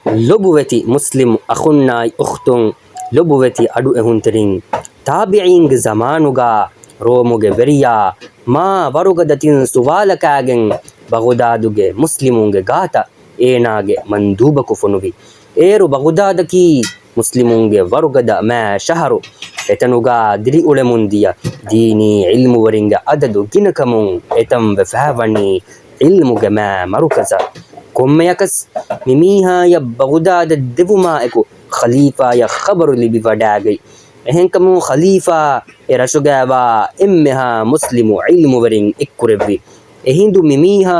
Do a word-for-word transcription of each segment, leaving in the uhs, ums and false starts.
ލޮބުވެތި މުސްލިމް އަޚުންނާއި އުޚްތުން، ލޮބުވެތި އަޑުއެހުންތެރިން، ތާބިޢީންގެ ޒަމާނުގަ ރޯމުގެ ވެރިޔާ މާ ވަރުގަދަ ތިން ސުވާލަކާގެން ބަޣުދާދުގެ މުސްލިމުންގެ ގާތަށް އޭނާގެ މަންދޫބަކު ފޮނުވި. އޭރު ބަޣުދާދަކީ މުސްލިމުންގެ ވަރުގަދަ މާ ޝަހަރު. އެތަނުގަ ދިރިއުޅެމުންދިޔަ ދީނީ ޢިލްމުވެރިންގެ އަދަދު ގިނަކަމުން އެތަން ވެފައިވަނީ ޢިލްމުގެ މާ މަރުކަޒަށް. ކޮންމެއަކަސް މި މީހާޔަށް ބަޣުދާދަށް ދެވުމާއެކު ޚަލީފާޔަށް ޚަބަރު ލިބިވަޑާގަތް. އެހެންކަމުން ޚަލީފާ އެ ރަށުގައިވާ އެންމެހާ މުސްލިމު ޢިލްމުވެރިން އެއްކުރެއްވި. އެހިނދު މި މީހާ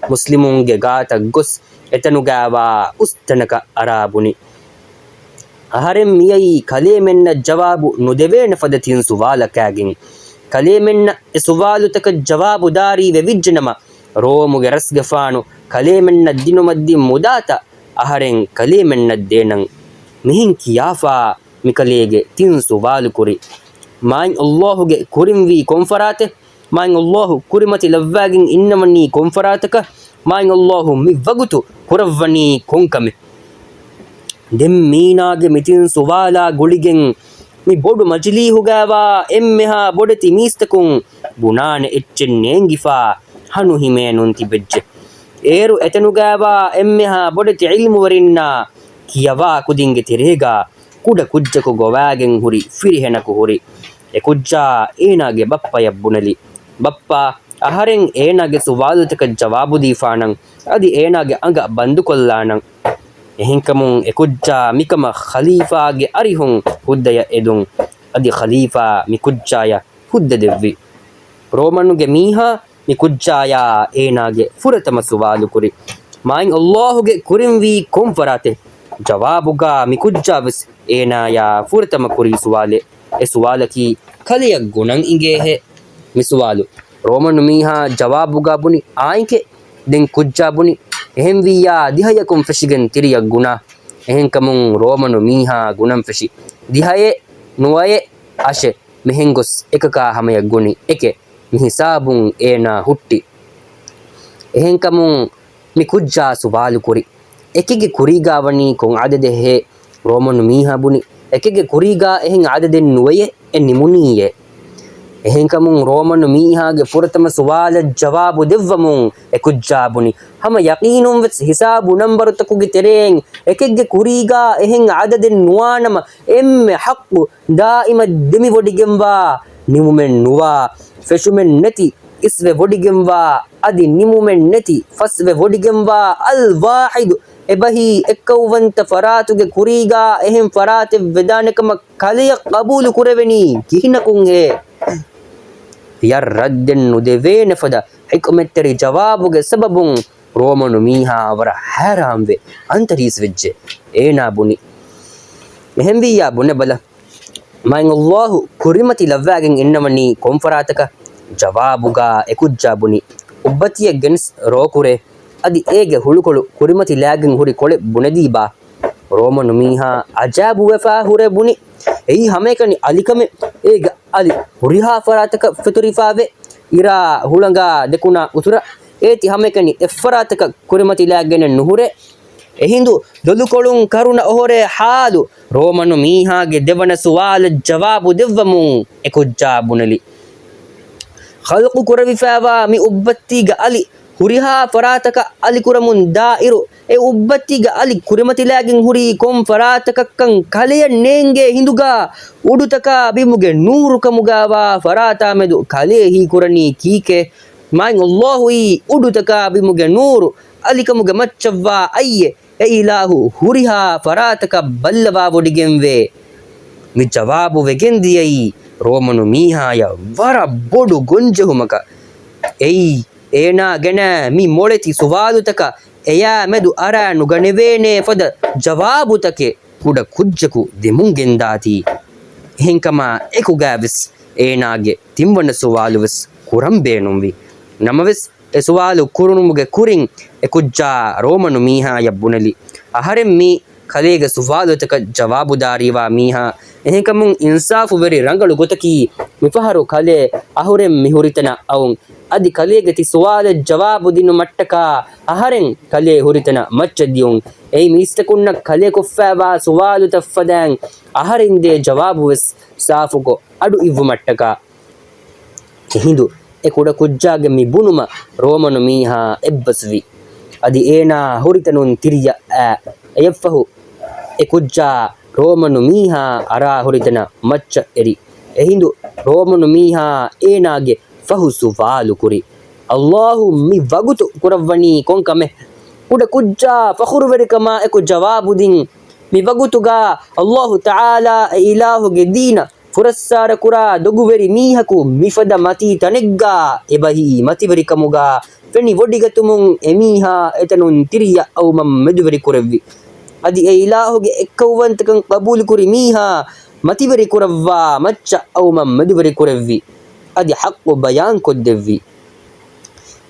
މުސްލިމުންގެ ގާތަށް ގޮސް އެތަނުގައިވާ އުސްތަނަކަށް އަރާ ބުނި. އަހަރެން މިއައީ ކަލޭމެންނަށް ޖަވާބު ނުދެވޭނެ ފަދަ ތިން ސުވާލަކާގެން. ކަލޭމެންނަށް އެ ސުވާލުތަކަށް ޖަވާބުދާރީ ވެވިއްޖެނަމަ، ރޯމުގެ ރަސްގެފާނު ކަލޭމެންނަށް ދިނުމަށްދިން މުދާތައް އަހަރެން ކަލޭމެންނަށް ދޭނަން. މިހެން ކިޔާފާ މިކަލޭގެ ތިން ސުވާލު ކުރި. މާތް ﷲ ގެ ކުރިންވީ ކޮން ފަރާތެއް؟ މާތް ﷲ ކުރިމަތި ލައްވާގެން އިންނަވަނީ ކޮން ފަރާތަކަށް؟ މާތް ﷲ މި ވަގުތު ކުރައްވަނީ ކޮން ކަމެއް؟ ދެން މީނާގެ މި ތިން ސުވާލާ ގުޅިގެން މި ބޮޑު މަޖިލީހުގައިވާ އެންމެހާ ބޮޑެތި މީސްތަކުން ބުނާނެ އެއްޗެއް ނޭނގިފާ ހަނުހިމޭނުން ތިބެއްޖެ. އޭރު އެތަނުގައިވާ އެންމެހާ ބޮޑެތި ޢިލްމުވެރިންނާ ކިޔަވާ ކުދިންގެ ތެރޭގަ ކުޑަ ކުއްޖަކު ގޮވާގެން ހުރި ފިރިހެނަކު ހުރި. އެ ކުއްޖާ އޭނާގެ ބައްޕަޔަށް ބުނެލި، ބައްޕާ، އަހަރެން އޭނާގެ ސުވާލުތަކަށް ޖަވާބުދީފާނަން، އަދި އޭނާގެ އަނގަ ބަންދުކޮށްލާނަން. އެހެންކަމުން އެ ކުއްޖާ މިކަމަށް ޚަލީފާގެ އަރިހުން ހުއްދަޔަށް އެދުން، އަދި ޚަލީފާ މި ކުއްޖާޔަށް ހުއްދަ ދެއްވި. ރޯމަނުގެ މީހާ މި ކުއްޖާޔާ އޭނާގެ ފުރަތަމަ ސުވާލު ކުރި، މާތް ﷲ ގެ ކުރިންވީ ކޮން ފަރާތެއް؟ ޖަވާބުގަ މި ކުއްޖާ ވެސް އޭނާޔާ ފުރަތަމަ ކުރި ސުވާލެއް. އެ ސުވާލަކީ، ކަލެޔަށް ގުނަން އިނގޭހޭ؟ މި ސުވާލު ރޯމަނު މީހާ ޖަވާބުގަ ބުނި، އާނއެކޭ. ދެން ކުއްޖާ ބުނި، އެހެންވިއްޔާ ދިހަޔަކުން ފެށިގެން ތިރިއަށް ގުނާ. އެހެންކަމުން ރޯމަނު މީހާ ގުނަން ފެށި، ދިހައެއް، ނުވައެއް، އަށެއް. މިހެން ގޮސް އެކަކާ ހަމަޔަށް ގުނި އެކެއް. މި ހިސާބުން އޭނާ ހުއްޓި. އެހެންކަމުން މި ކުއްޖާ ސުވާލު ކުރި، އެކެއްގެ ކުރީގާ ވަނީ ކޮން އަދަދެއްހޭ؟ ރޯމަނު މީހާ ބުނި، އެކެއްގެ ކުރީގާ އެހެން އަދަދެއް ނުވެޔޭ، އެ ނިމުނީއޭ. އެހެންކަމުން ރޯމަނު މީހާގެ ފުރަތަމަ ސުވާލަށް ޖަވާބު ދެއްވަމުން އެ ކުއްޖާ ބުނި، ހަމަ ޔަޤީނުން ވެސް ހިސާބު ނަންބަރުތަކުގެ ތެރެއިން އެކެއްގެ ކުރީގާ އެހެން އަދަދެއް ނުވާނަމަ، އެންމެ ޙައްޤު ދާއިމަށް ދެމިވޮޑިގެންވާ، ނިމުމެއް ނުވާ، ފެށުމެއް ނެތި، އިސްވެ ވޮޑިގެންވާ، އަދި ނިމުމެއް ނެތި، ފަސްވެ ވޮޑިގެންވާ، އަލް ވާޙިދު، އެބަހީ އެއްކައުވަންތަ ފަރާތުގެ ކުރީގާ އެހެން ފަރާތެއް ވެދާނެ ކަމަށް ކަލެޔަށް ޤަބޫލު ކުރެވެނީ ކިހިނަކުންހޭ؟ ޔަށް ރައްދެއް ނުދެވޭނެ ފަދަ ޙިކްމަތްތެރި ޖަވާބުގެ ސަބަބުން ރޯމަނު މީހާ ވަރަށް ހައިރާންވެ އަންތަރީސް ވެއްޖެ. އޭނާ ބުނި، އެހެންވިއްޔާ ބުނެބަލަ. މާތް ﷲ ކުރިމަތި ލައްވާގެން އިންނަވަނީ ކޮން ފަރާތަކަށް؟ ޖަވާބުގާ އެކުއްޖާ ބުނި، އުއްބަތިއެއް ގެނެސް ރޯކުރޭ، އަދި އޭގެ ހުޅުކޮޅު ކުރިމަތިލާގެން ހުރި ކޮޅެއް ބުނެދީބާ؟ ރޯމަނު މީހާ އަޖައިބުވެފާ ހުރެ ބުނި، އެއީ ހަމައެކަނި އަލިކަމެއް. އޭގެ އަލި ހުރިހާ ފަރާތަކަށް ފެތުރިފާވޭ. އިރާ ހުޅަނގާ ދެކުނާ އުތުރަށް އޭތި ހަމައެކަނި އެއްފަރާތަކަށް ކުރިމަތިލާގެނެއް ނުހުރޭ. އެހިނދު ދޮލުކޮޅުން ކަރުނަ އޮހޮރޭ ޙާލު. ރޯމަނު މީހާގެ ދެވަނަ ސުވާލަށް ޖަވާބު ދެއްވަމުން އެކުއްޖާ ބުނެލި، ޚަލްޤު ކުރެވިފައިވާ މި އުއްބައްތީގެ އަލި ހުރިހާ ފަރާތަކަށް އަލިކުރަމުން ދާއިރު، އެ އުއްބައްތީގެ އަލި ކުރިމަތިލާގެން ހުރީ ކޮން ފަރާތަކަށްކަން ކަލެޔަށް ނޭނގޭ ހިނދުގާ، އުޑުތަކާ ބިމުގެ ނޫރުކަމުގާވާ ފަރާތާމެދު ކަލޭ ހީކުރަނީ ކީކޭ؟ މާތް ﷲ އީ އުޑުތަކާ ބިމުގެ ނޫރު، އަލިކަމުގެ މައްޗަށްވާ އައްޔެއް. އެ އިލާހު ހުރިހާ ފަރާތަކަށް ބައްލަވާވޮޑިގެންވޭ. މި ޖަވާބު ވެގެންދިޔައީ ރޯމަނު މީހާޔަށް ވަރަށް ބޮޑު ގޮންޖެހުމަކަށް. އެއީ، އޭނާ ގެނަ މި މޮޅެތި ސުވާލުތަކަށް އެޔާ މެދު އަރާ ނުގަނެވޭނޭ ފަދަ ޖަވާބުތަކެއް ކުޑަ ކުއްޖަކު ދެމުން ގެންދާތީ. އެހެންކަމާ އެކުގައިވެސް އޭނާގެ ތިންވަނަ ސުވާލުވެސް ކުރަން ބޭނުންވި. ނަމަވެސް، އެ ސުވާލު ކުރުނުމުގެ ކުރިން އެ ކުއްޖާ ރޯމަނު މީހާޔަށް ބުނެލި، އަހަރެން މީ ކަލޭގެ ސުވާލުތަކަށް ޖަވާބުދާރީވާ މީހާ. އެހެންކަމުން އިންސާފުވެރި ރަނގަޅު ގޮތަކީ މިފަހަރު ކަލޭ އަހުރެން މި ހުރިތަނަށް އައުން. އަދި ކަލޭގެ ތި ސުވާލަށް ޖަވާބު ދިނުމަށްޓަކާ އަހަރެން ކަލޭ ހުރިތަނަށް މައްޗަށް ދިޔުން. އެއީ މީސްތަކުންނަށް ކަލޭ ކޮށްފައިވާ ސުވާލުތައް ފަދައިން އަހަރެން ދޭ ޖަވާބުވެސް ސާފުކޮށް އަޑު އިއްވުމަށްޓަކާ. އެހިނދު އެ ކުޑަ ކުއްޖާގެ މި ބުނުމަށް ރޯމަނު މީހާ އެއްބަސްވި. އަދި އޭނާ ހުރިތަނުން ތިރިއަށް އައި. އެއަށްފަހު އެ ކުއްޖާ ރޯމަނު މީހާ އަރާ ހުރިތަނަށް މައްޗަށް އެރި. އެހިނދު ރޯމަނު މީހާ އޭނާގެ ފަހު ސުވާލު ކުރި. އައްލާހު މި ވަގުތު ކުރައްވަނީ ކޮން ކަމެއް؟ ކުޑަ ކުއްޖާ ފަޚުރުވެރިކަމާ އެކު ޖަވާބު ދިން. މި ވަގުތުގަ އައްލާހު ތަޢާލާ އެ އިލާހުގެ ދީނަށް ފުރައްސާރަ ކުރާ ދޮގުވެރި މީހަކު މިފަދަ މަތީ ތަނެއްގަ އެބަހީ މަތިވެރިކަމުގަ ފެނި ވޮޑިގަތުމުން އެމީހާ އެތަނުން ތިރިއަށް އައުމަށް މެދުވެރި ކުރެއްވި. އަދި އެ އިލާހުގެ އެއްކައުވަންތަކަން ޤަބޫލުކުރި މީހާ މަތިވެރި ކުރައްވާ މައްޗަށް އައުމަށް މެދުވެރި ކުރެއްވި. އަދި ޙައްޤު ބަޔާން ކޮށްދެއްވި.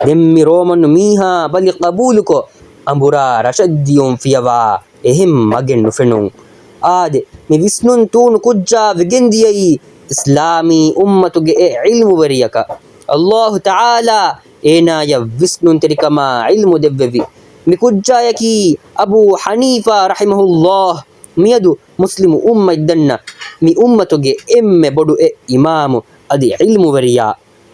ދެން މި ރޯމަނު މީހާ ބަލި ޤަބޫލުކޮށް އަނބުރާ ރަށަށް ދިޔުން ފިޔަވާ އެހެން މަގެއް ނުފެނުން. އާދެ، މި ވިސްނުން ތޫނު ކުއްޖާ ވެގެންދިޔައީ އިސްލާމީ އުއްމަތުގެ އެއް ޢިލްމުވެރިޔަކަށް. އައްލާހު ތަޢާލާ އޭނާޔަށް ވިސްނުންތެރިކަމާ ޢިލްމު ދެއްވެވި. މި ކުއްޖާޔަކީ އަބޫ ޙަނީފާ ރަޙިމަހުﷲ، މިއަދު މުސްލިމު އުއްމަތް ދަންނަ މި އުއްމަތުގެ އެންމެ ބޮޑު އެއް އިމާމު އަދި ޢިލްމުވެރިޔާ.